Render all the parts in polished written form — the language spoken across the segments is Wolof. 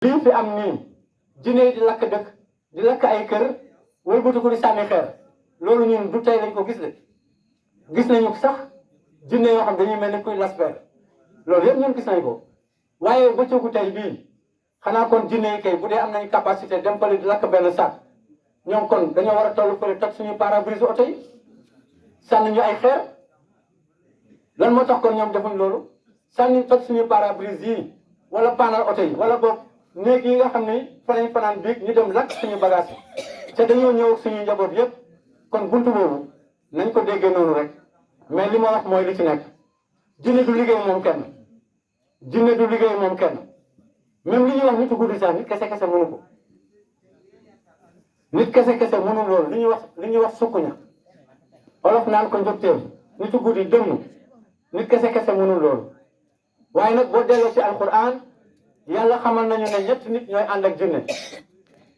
lii fi am nii jinne yi di lakk dëkk di lakk ay kër wëlbatu ko di sànni xeer loolu ñun du tey lañ ko gis de gis nañu sax jinne yoo xam dañuy mel ni kuy lasper loolu yëpp ñun gis nañ ko waaye bëccëgu tey bii xanaa kon jinne yi kay bu dee am nañ capacité dem fële di lakk benn sac ñoom kon dañoo war a toll fële toj suñu pare-brise oto yi sànni ñu ay xeer lan moo tax kon ñoom defuñ loolu sànni toj suñu pare-brise yi wala paanal oto yi wala boog néeg yi nga xam ne fa lañ fanaan biig ñu dem lakk suñu bagage yi te dañoo ñëw ak suñu njaboot yëpp kon buntu boobu nañ ko déggee noonu rek mais li ma wax mooy li ci nekk jinne du liggéey moom kenn jinne du liggéey moom kenn même li ñuy wax nitu guddi sax nit kese kese mënu ko nit kese kese mënu loolu li ñuy wax sukkuña olof naan ko njëkteem nitu guddi dëmm nit kese kese mënu loolu waaye nag boo delloo ci alquran yàlla xamal nañu ne ñett nit ñooy ànd ak jinne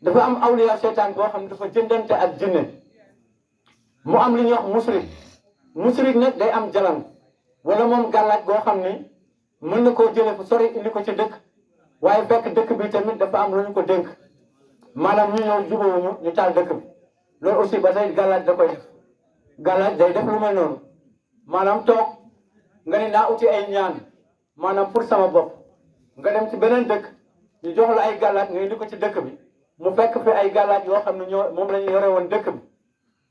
dafa am awliya seytaan boo xam ne dafa jëndante ak jinne mu am li ñuy wax musrik nag day am jalan wala moom gàllaaj boo xam ni mën na koo jële fu sori indi ko ci dëkk waaye fekk dëkk bi tamit dafa am lu ñu ko dénk maanaam ñu ñëw jubawuñu ñu taal dëkk bi loolu aussi ba tey gàllaaj da koy def gàllaaj day def lu mel noonu maanaam toog nga ni naa uti ay ñaan maanaam pour sama bopp nga dem ci beneen dëkk ñu jox la ay gàllaaj nga indi ko ci dëkk bi mu fekk fi ay gàllaaj yoo xam ne moom la ñu yore woon dëkk bi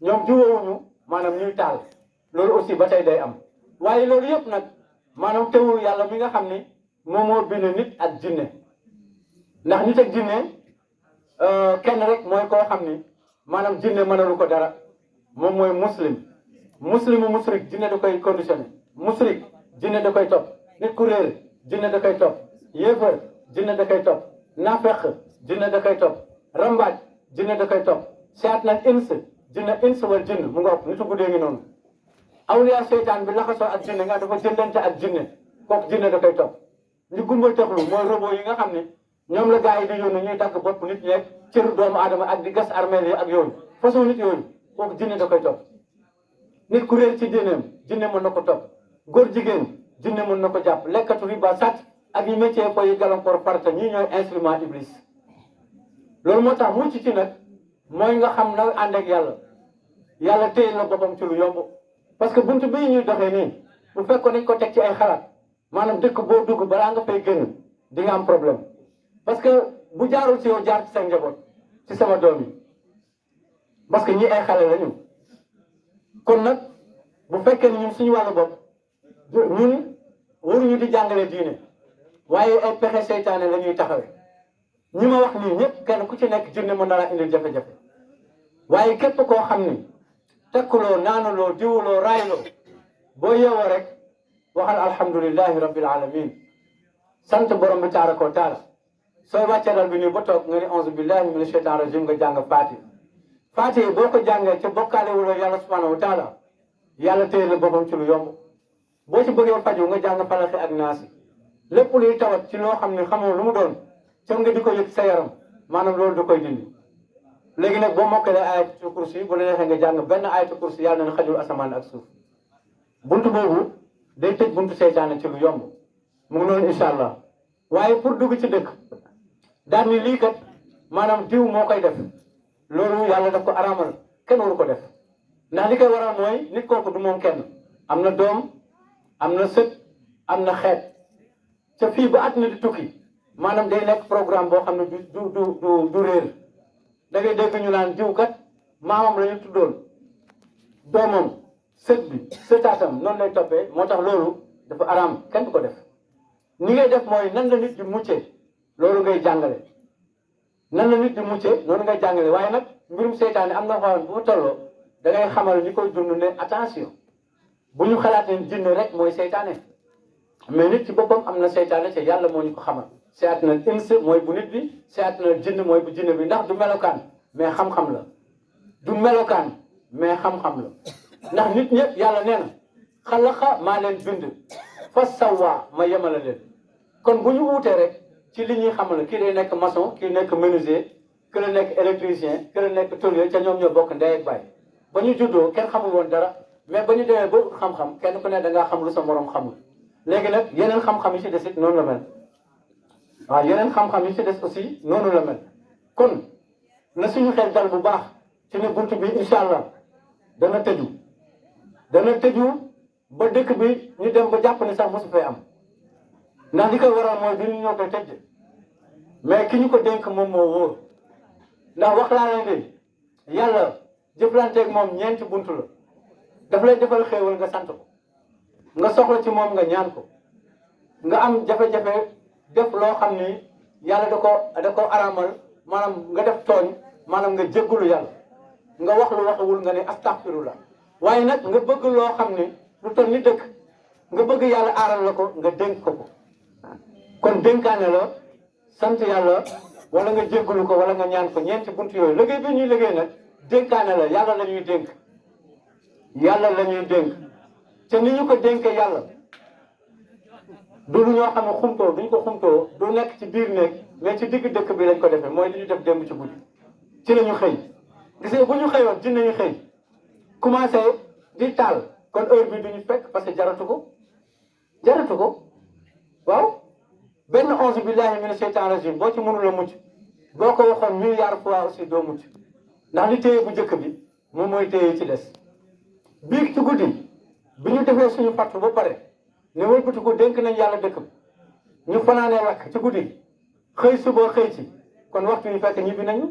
ñoom jubawuñu maanaam ñuy taal loolu aussi ba tey day am waaye loolu yëpp nag maanaam teewul yàlla mi nga xam ni moom moo bind nit ak jinne ndax nit ak jinne kenn rek mooy koo xam ni maanaam jinne mënalu ko dara moom mooy muslimu musrik jinne da koy conditionné musrik jinne da koy topp nit ku réer jinne da koy topp yéefar jinne da koy topp naafeq jinne da koy topp rambaaj jinne da koy topp seet nag ins wal jinn mu nga ëpp nitu guddee ngi noonu awliya seytaan bi laxasoo ak jinne nga dafa jëndante ak jinne kooku jinne da koy topp ñu gumbal taxlu mooy robot yi nga xam ne ñoom la gars yi di yónni ñuy dagg bopp nit ñeeg cëru doomu aadama ak di gas armeel yi ak yooyu façon nit yooyu kooku jinne da koy topp nit ku réer ci diineem jinne mën na ko topp góor jigéen jinne mën na ko jàpp lekkatu riba sàcc ak yi métier ko yi gàllankoor farata ñii ñooy instrument iblis loolu moo tax mucc ci nag mooy nga xam na ànd ak yàlla téye la boppam ci lu yomb parce que buntu bii ñuy doxee nii bu fekkoon nañ ko teg ci ay xalaat maanaam dëkk boo dugg balaa nga fay génn di nga am problème parce que bu jaarul ci yow jaar ci sa njaboot ci sama doom yi parce que ñii ay xale la ñu kon nag bu fekkee ni ñun suñu wàllu bopp ñun waruñu di jàngale diine waaye ay pexe seytaane la ñuy taxawee ñi ma wax nii ñëpp kenn ku ci nekk jinne mën na la indil jafe-jafe waaye képp koo xam ni tekkuloo naanuloo diwuloo raayloo boo yeewoo rek waxal alhamdulillahi rabbil alamin sant borom bi taaraka wa taala sooy wàccee dal bi nii ba toog nga ni auzu billahi mina shaytan rajim nga jàng faati boo ko jàngee ca bokkaale wuloo yàlla subhanahu wa taala yàlla téye la boppam ci lu yomb boo ci bëggee faju nga jàng falaxi ak naasi lépp luy tawat ci loo xam ne xamoo lu mu doon ca nga di ko yëg sa yaram maanaam loolu da koy dindi léegi nag boo mokkalee ayatul kursi bu la neexee nga jàng benn ayatul kursi yàlla na xajul asamaan ak suuf buntu boobu day tëj buntu seytaane ci lu yomb mu ngi noonu incha allah waaye pour dugg ci dëkk daal ni lii kat maanaam diw moo koy def loolu yàlla daf ko araamal kenn waru ko def ndax li koy waral mooy nit kooku du moom kenn am na doom am na sët am na xeet ca fii ba àddina di tukki maanaam day nekk programme boo xam ne du réer da ngay dégg ñu naan diw kat maamam la ñu tuddoon doomam sët bi sëtaatam noonu lay toppee moo tax loolu dafa araam kenn du ko def ni ngay def mooy nan la nit di muccee loolu ngay jàngale nan la nit di muccee noonu ngay jàngale waaye nag mbirum seytaane am na xawan bu fa tolloo da ngay xamal ñi koy dund ne attention bu ñu xalaatee jinne rek mooy seytaane mais nit ci boppam am na seytaane te yàlla moo ñu ko xamal seet na ins mooy bu nit bi seet na jinn mooy bu jinne bi ndax du melokaan mais xam-xam la du melokaan mais xam-xam la ndax nit ñëpp yàlla nee na xalaqa maa leen bind fa sawaa ma yemala leen kon bu ñu wuutee rek ci li ñuy xamal kii day nekk maçon kii nekk menuisier ki la nekk électricien ki la nekk tôlier ca ñoom ñoo bokk ndey ak baay ba ñu juddoo kenn xamul woon dara mais ba ñu demee ba xam-xam kenn ku ne da ngaa xam lu sa morom xamul léegi nag yeneen xam-xam yi ci desit noonu la mel waaw yeneen xam-xam yi ci des aussi noonu la mel kon na suñu xel dal bu baax ci ne buntu bi incha allah dana tëju ba dëkk bi ñu dem ba jàpp ni sax mosu fee am ndax li koy waral mooy du ñu ñoo koy tëj mais ki ñu ko dénk moom moo wóor ndax wax laa leen de yàlla jëflanteeg moom ñeenti buntu la daf lay defal xéewal nga sant ko nga soxla ci moom nga ñaan ko nga am jafe-jafe def loo xam ni yàlla da ko aramal maanaam nga def tooñ maanaam nga jéggalu yàlla nga wax lu waxewul nga ne astaghfirullah waaye nag nga bëgg loo xam ni lu toll ni dëkk nga bëgg yàlla aaral la ko nga dénk ko kon dénkaane la sant yàlla wala nga jéggalu ko wala nga ñaan ko ñeenti buntu yooyu liggéey bi ñuy liggéey nag dénkaane la yàlla la ñuy dénk te ni ñu ko dénkee yàlla du lu ñoo xam ne xumtoo duñ ko xumtoo du nekk ci biir néeg mais ci digg dëkk bi lañ ko defee mooy li ñu def démb ci guddi ci la ñu xëy gis nga bu ñu xëyoon dinañu xëy commencé di taal kon heure bi duñu fekk parce que jaratu ko waaw benn onze billahi mina sheytan rajim boo ci mënul a mucc boo ko waxoon milliard fois aussi doo mucc ndax li téye bu njëkk bi moom mooy téye ci des biig ci guddi bi ñu defee suñu fattu ba pare ne wëlbatiku dénk nañ yàlla dëkk bi ñu fanaanee lakk ci guddi xëy suba xëy ci kon waxtu yi fekk ñibbi nañu